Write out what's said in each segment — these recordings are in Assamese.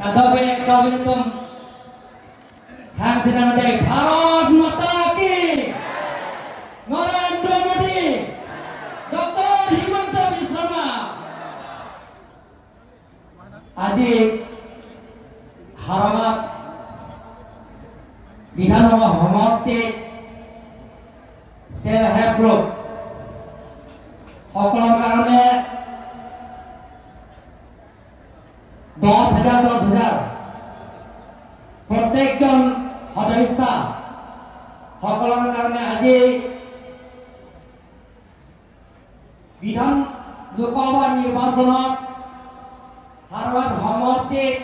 কাদবে কবিতম হ্যান্ড ভাৰত মাতা কি, নৰেন্দ্ৰ মোদী, ডক্টৰ হিমন্ত বিশ্ব শৰ্মা। আজি হাৰমত বিধানসভা সমষ্টিত চেল্ফ হেল্প গ্ৰুপ সকলৰ কাৰণে 10,000 10,000 প্ৰত্যেকজন সদস্য সকলৰ কাৰণে আজি বিধান লোকসভা নিৰ্বাচনত হাৰমত সমষ্টিত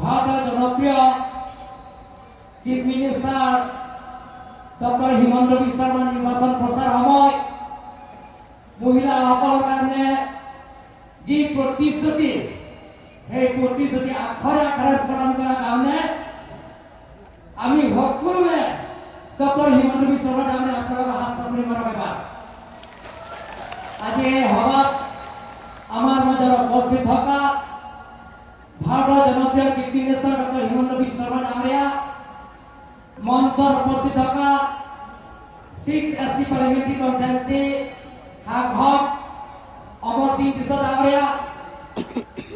ভাৰতৰ জনপ্ৰিয় chief minister doctor Himanta Biswa Sharma নিৰ্বাচন প্ৰচাৰ সময় মহিলাসকলৰ কাৰণে যি প্ৰতিশ্ৰুতি, সেই প্ৰতিশ্ৰুতি আখৰে আখৰে প্ৰদান কৰাৰ কাৰণে আমি সকলোৱে ডক্টৰ হিমন্ত বিশ্ব শৰ্মা ডাঙৰীয়া আপোনালোকৰ হাত চাপৰি মাৰক এবাৰ। আজি এই সভাত আমাৰ মাজত উপস্থিত থকা ভাৰতৰ জনপ্ৰিয় chief minister doctor Himanta Biswa Sharma ডাঙৰীয়া, মঞ্চত উপস্থিত থকা 6 এছ টি পাৰ্লিমেণ্টাৰী কনষ্টিটুৱেঞ্চি সাংসদ অমৰ সিং বিশ্ব ডাঙৰীয়া,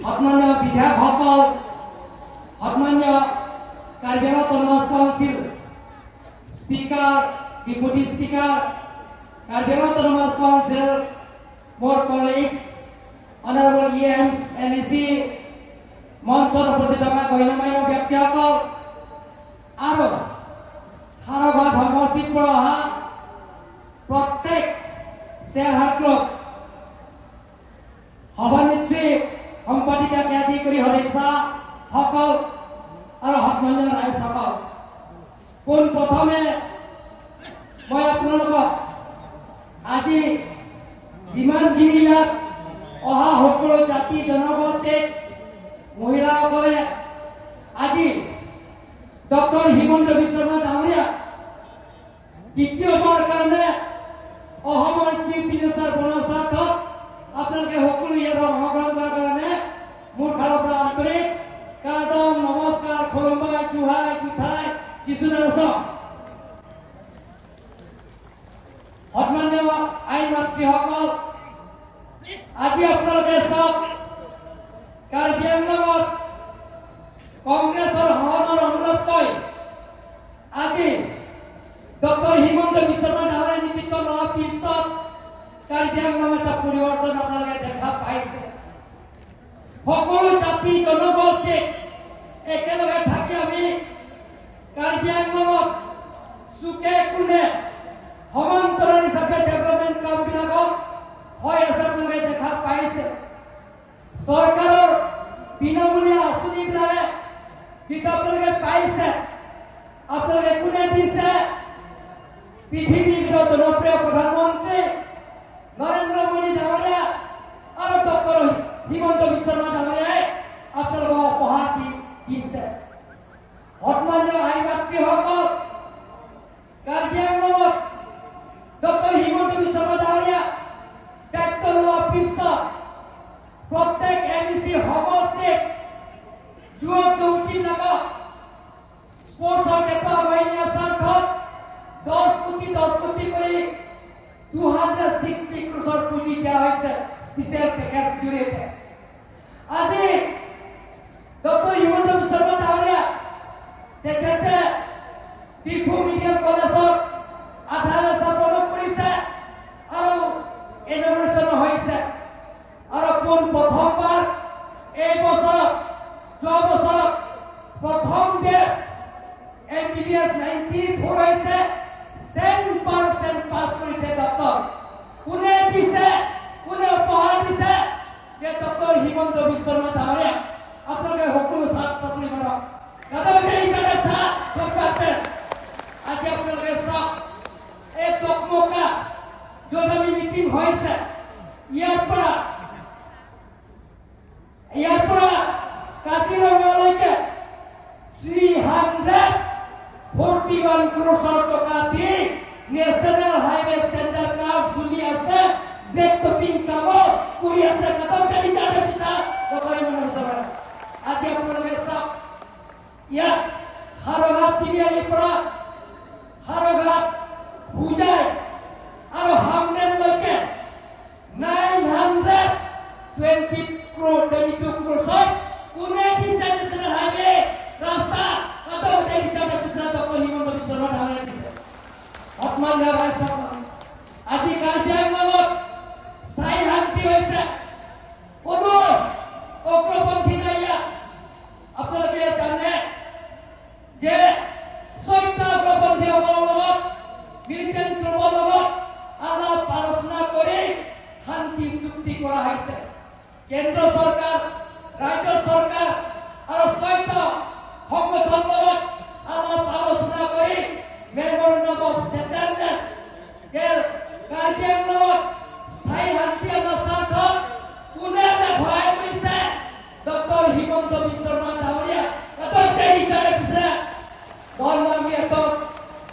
সন্মানীয় বিধায়কসকল, সন্মানীয় Karbi Anglong autonomous council speaker, deputy speaker, Karbi Anglong autonomous council, মোৰ colleagues, honourable EMs, NEC, মঞ্চত উপস্থিত থকা গণ্যমান্য ব্যক্তিসকল আৰু হাৰঘাট সমষ্টিৰ পৰা অহা প্ৰত্যেক চেল্ফ হেল্প গ্ৰুপ সভানেত্ৰী, সম্পাদিকাকে আদি কৰি সদস্যসকল আৰু সন্মানীয় ৰাইজসকল, পোনপ্ৰথমে মই আপোনালোকক আজি যিমানখিনি ইয়াত অহা সকলো জাতি জনগোষ্ঠীক মহিলাসকলে আজি ডক্টৰ হিমন্ত বিশ্ব শৰ্মা ডাঙৰীয়া দ্বিতীয়বাৰ কাৰণে অসমৰ চিফ মিনিষ্টাৰ বনোৱাৰ স্বাৰ্থত আপোনালোকে সকলো ইয়াত অংশগ্ৰহণ কৰাৰ কাৰণে মোৰ ফালৰ পৰা আন্তৰিক কাৰ্দম নমস্কাৰ, খুলুম্বাই, জোহাই, জোঠাই, কিছু। সন্মানীয় আই মাতৃসকল, আজি আপোনালোকে চাওক, কাৰ্বি আংলঙত কংগ্ৰেছৰ শাসনৰ অনুৰোধকৈ আজি ডক্টৰ হিমন্ত বিশ্ব শৰ্মা ডাঙৰীয়া নেতৃত্ব লোৱাৰ পিছত কাৰ্বি আংলঙত এটা পৰিৱৰ্তন আপোনালোকে দেখা পাইছে। সকলো জাতি জনগোষ্ঠীক একেলগে থাকি আমি কাৰ্বি আংলঙত চুকে কোণে সমান্তৰাল হিচাপে ডেভেলপমেণ্ট কামবিলাকত হৈ আছে, আপোনালোকে দেখা পাইছে। চৰকাৰৰ বিনামূলীয়া আঁচনিবিলাকে যিটো আপোনালোকে পাইছে, আপোনালোকে কোনে দিছে? পৃথিৱীৰ ভিতৰত জনপ্ৰিয় প্ৰধানমন্ত্ৰী নৰেন্দ্ৰ মোদী ডাঙৰীয়া আৰু ডক্টৰ হিমন্ত বিশ্ব শৰ্মা ডাঙৰীয়াই আপোনালোকক উপহাৰ দি দিছে। সন্মানীয় আই মাতৃসকল, কাৰ্বি আংলঙত ডক্টৰ হিমন্ত বিশ্ব শৰ্মা ডাঙৰীয়া দায়িত্ব লোৱাৰ পিছত প্ৰত্যেক এম ই চি সমষ্টিত যুৱক যুৱতীবিলাকক স্পৰ্টছৰ ক্ষেত্ৰত আগুৱাই নিয়াৰ স্বাৰ্থত 10 কোটি 10 কোটি কৰি 260 ক্ৰ'ৰৰ পুঁজি দিয়া হৈছে স্পেচিয়েল পেকেজ জৰিয়তে। আজি ডক্টৰ হিমন্ত বিশ্ব শৰ্মা ডাঙৰীয়া তেখেতে ডিফু মেডিকেল কলেজত আধাৰ স্থাপন কৰিছে আৰু ইনঅগুৰেশ্যন হৈছে আৰু পোন প্ৰথমবাৰ এই বছৰত, যোৱা বছৰত প্ৰথম বেচ এমবিবিএছ 94 হৈছে, 10% পাছ কৰিছে ডক্টৰ। কোনে দিছে? কোনে উপহাৰ দিছে? যে ডক্টৰ হিমন্ত বিশ্ব শৰ্মা ডাঙৰীয়া। আপোনালোকে সকলো ছাত্ৰ ছাত্ৰী মাৰক। আজি আপোনালোকে চাওক, এই টকমকা য'ত আমি মিটিং হৈছে, ইয়াৰ পৰা কাজিৰঙালৈকে 341 ক্ৰ'ৰৰ টকা দি নেশ্যনেল হাইৱে ষ্টেণ্ডাৰ্ড কাম চলি আছে, ব্লেক টপিং কামত কৰি আছে। আজি ক্ৰ'ৰ, 22 ক্ৰ'ৰ চব কোনে দিছে? নেশ্যনেল হাইৱে ৰাস্তা ডক্টৰ হিমন্ত বিশ্ব শৰ্মা ডাঙৰীয়াই দিছে। সন্মানীয় ৰাইজসকল, আজি কাৰ্বি আংলঙত স্থায়ী শান্তি হৈছে, কোনো উগ্ৰপন্থী নাই ইয়াত। আপোনালোকে জানে যে 6টা উগ্ৰপন্থীসকলৰ লগত, মিলিটেণ্ট গ্ৰুপৰ লগত আলাপ আলোচনা কৰি শান্তি চুক্তি কৰা হৈছে। কেন্দ্ৰ চৰকাৰ, ৰাজ্য চৰকাৰ আৰু 6টা সংগঠনৰ লগত আলাপ আলোচনা কৰি মেমৰেণ্ডাম অফ ছেটেলমেণ্ট, কাৰ্বি আংলঙত স্থায়ী শান্তি অনাৰ স্বাৰ্থত কোনে সহায় কৰিছে? ডক্টৰ হিমন্ত বিশ্ব শৰ্মা ডাঙৰীয়া।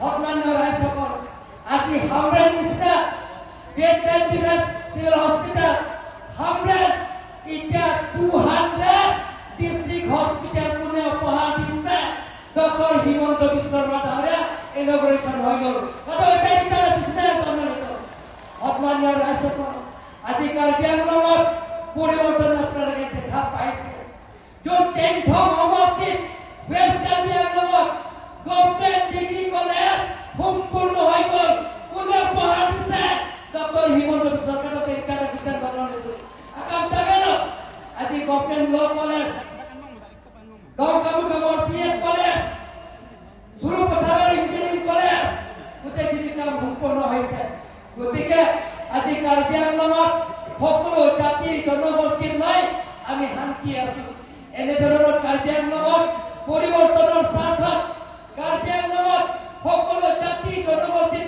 সন্মানীয় ৰাইজসকল, আজি হামৰেন নিচিনা যে 10 চিভিল হস্পিটেল, হামৰেন এতিয়া 200 ডিষ্ট্ৰিক্ট হস্পিটেল কোনে উপহাৰ দিছে? ডক্টৰ হিমন্ত বিশ্ব শৰ্মা ডাঙৰীয়া। ইনগ্ৰেশ্যন হৈ গ'ল। সন্মানীয় ৰাইজসকল, আজি কাৰ্বি আংলঙত পৰিৱৰ্তন আপোনালোকে দেখা পাইছে। য'ত চেংথং সমষ্টিত, ৱেষ্ট কাৰ্বি আংলঙত গভৰ্ণমেণ্ট ডিগ্ৰী কলেজ সম্পূৰ্ণ হৈ গ'ল। কোনে উপহাৰ দিছে? ডক্টৰ হিমন্ত বিশ্ব শৰ্মা। আজি গভৰ্ণমেণ্ট ল কলেজ, গাঁও বি এড কলেজ, সৰুপথাৰৰ ইঞ্জিনিয়াৰিং কলেজ, গোটেইখিনি কাম সম্পূৰ্ণ হৈছে। গতিকে আজি কাৰ্বি আংলঙত সকলো জাতি জনগোষ্ঠীৰ লৈ আমি শান্তি আছো। এনেধৰণৰ কাৰ্বি আংলঙত পৰিৱৰ্তনৰ স্বাৰ্থত, কাৰ্বি আংলঙত সকলো জাতি জনগোষ্ঠীৰ